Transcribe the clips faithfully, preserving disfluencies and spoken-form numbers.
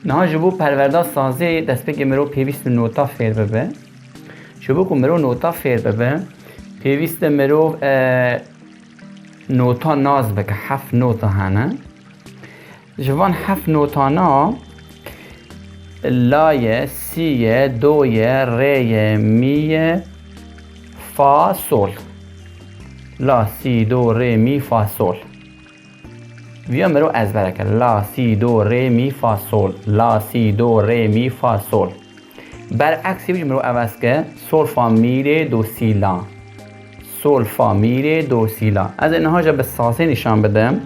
Niha ji bo perwerda sazê destpêkê mirov pêwîst e nota fêr bibe. Ji bo ku mirov nota fêr bibe, pêwîst e mirov, e, nota nas bike, heft nota hene. Ji van heft notana la ye, sî ye, do ye, rê ye, mî ye, fa, sol. La, sî, do, rê, mî, fa, sol. Viya mirov ezbere kir. La, sî, do, rê, mî, fa, sol. La, sî, do, rê, mî, fa, sol. Bereksê wî jî mirov evez ke sol, fa, mî, rê, do, sî, la. Sol, fa, mî, rê, do, sî, la. Ez ê niha jî bi sazê nîşan bidim.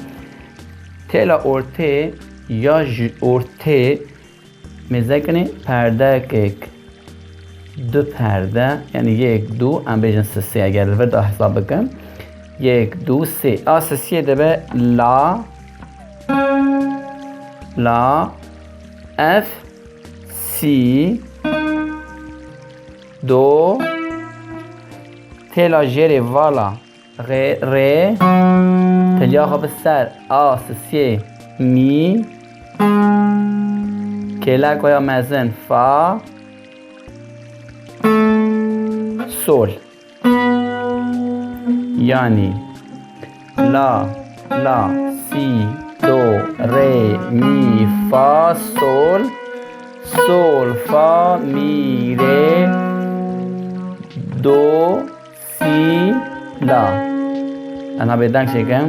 Têla ortê ya ji ortê mêze kinê perdekek, du perde, yani yek, du, em bêjin sisê, eger li vir de hesab bikin. Yek, du, sê. A sisiyê dibe la, la, ev, sî, do, têla jêrê vala, rê, rê, têliya xwe bi ser, a sisiyê, mî, kêleka ya mezin, fa, sol. Yanî la, la, sî, do, rê, mî, fa, sol, sol, fa, mî, rê, do, sî, la. Em ha bêdeng çêkin.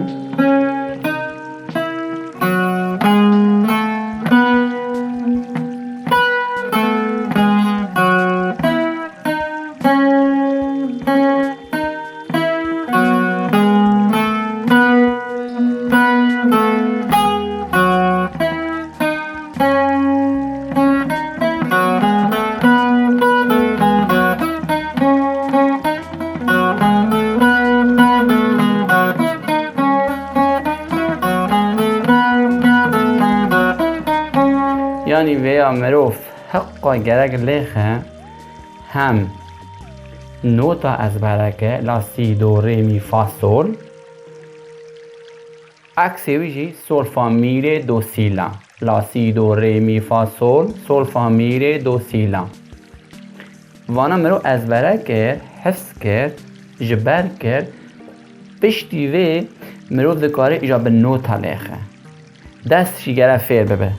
Yanî vêya mirov heqa gerek lêxe hem nota ezbere ke, la, sî, do, rê, mî, fa, sol. Eksê wî jî sol, fa, mî, rê, do, sî, la. La, sî, do, rê, mî, fa, sol, sol, fa, mî, rê, do, sî, la. Vana mirov ezbere kir, hifz kir, ji ber kir. Piştî vê mirov dikare îja bi nota lêxe. Dest jî gere fêr bibe.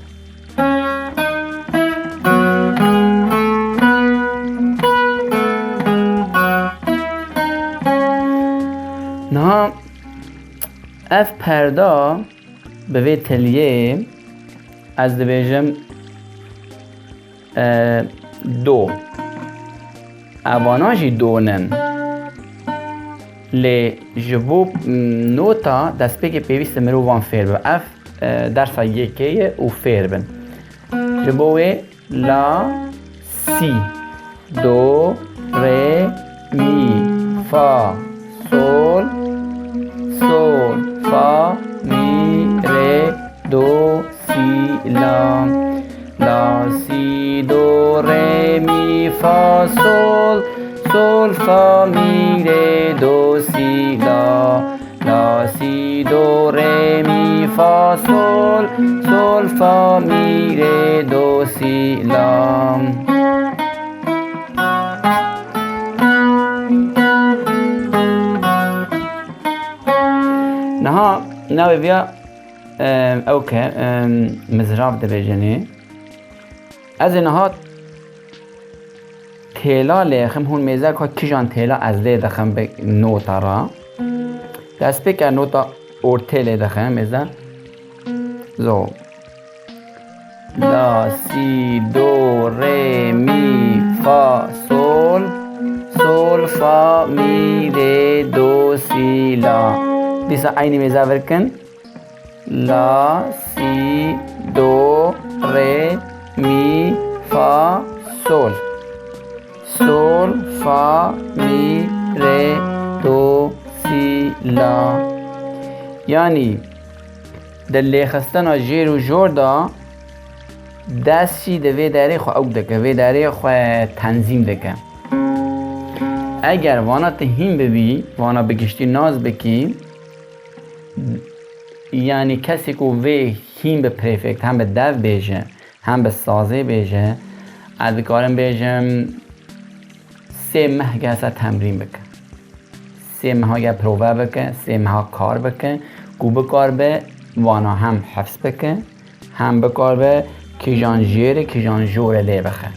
Niha ev perda bi vê teliyê ez dibêjim, e, do. Evana jî do nin. Lê ji bo, m, nota destpêkê pêwîst e mirov wan fêr bibe. Ev, e, dersa yekê ye û fêr bin. Ji bo wê la, sî, do, rê, mî, fa, sol, sol, fa, mî, rê, do, sî, la. La, sî, do, rê, mî, fa, sol, sol, fa, mî, rê, do, sî, la. La, sî, do, rê, mî, fa, sol, sol, fa, mî, rê, do, sî, la. Niha navê viya, em, ew ke, em, mizrav dibêjinê. Ez ê niha têla lêxim, hûn mêze ka kîjan têla ez lê dixim bi nota re. Destpêke nota ortê lê dixim, mêze. Zo. La, sî, do, rê, mî, fa, sol, sol, fa, mî, rê, do, sî, la. Dîsa eynî mêze vir kin. La, sî, do, rê, mî, fa, sol. Sol, fa, mî, rê, do, sî, la. Yanî, di lêxistina jêr û jor de dest jî di vê derê xwe ew dike, vê derê xwe tenzîm dike. Eger vana tu hîn bibî, vana bi giştî nas bikî, yanî kesê ku vê hîn bi prefekt hem bi dev bêje, Hem bi sazê bêje, ez dikarim bêjim, sê meh gese temrîn bike. Sê meha ge prove bike, sê meha kar bike, ku bikaribe vana hem hefz bike, hem bikaribe kîjan jêre, kîjan jore lê bixe.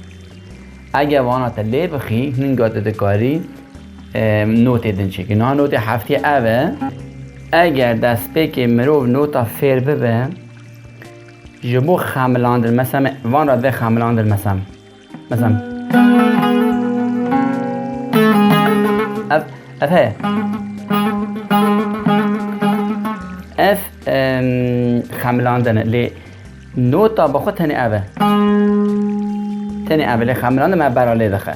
Eger vana te lê bixî, hinga tu dikarî, e, notê din çêkî. Niha notê heftê ev e. Eger destpêkê mirov nota fêr bibe, ji bo xemilandin, mesela van re dê xemilandin, mesela. Mesela. Ev, ev heye. Ev, em, xemilandin e, lê nota bi xwe tenê ev e. Tenê ev e, lê xemilandin me bera lê dixe.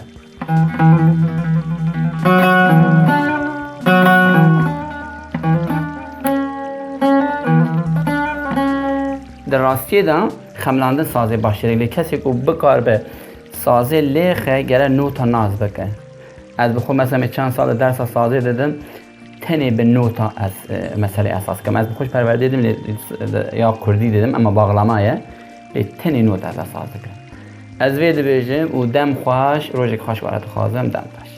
Di rastiyê de xemilandin sazê baştir e, lê kesê ku bikaribe sazê lêxe, gere nota nas bike. Ez bi xwe, mesela, me çend sal e dersa sazê didim, tenê bi nota ez, e, meselê esas dikim. Ez bi xwe ji perwerdê didim, lê, ya kurdî didim, ema baxlama ye. Lê tenê nota ez esas dikim. Ez vê dibêjim û dem xweş, rojek xweş were dixwazim, dem xweş.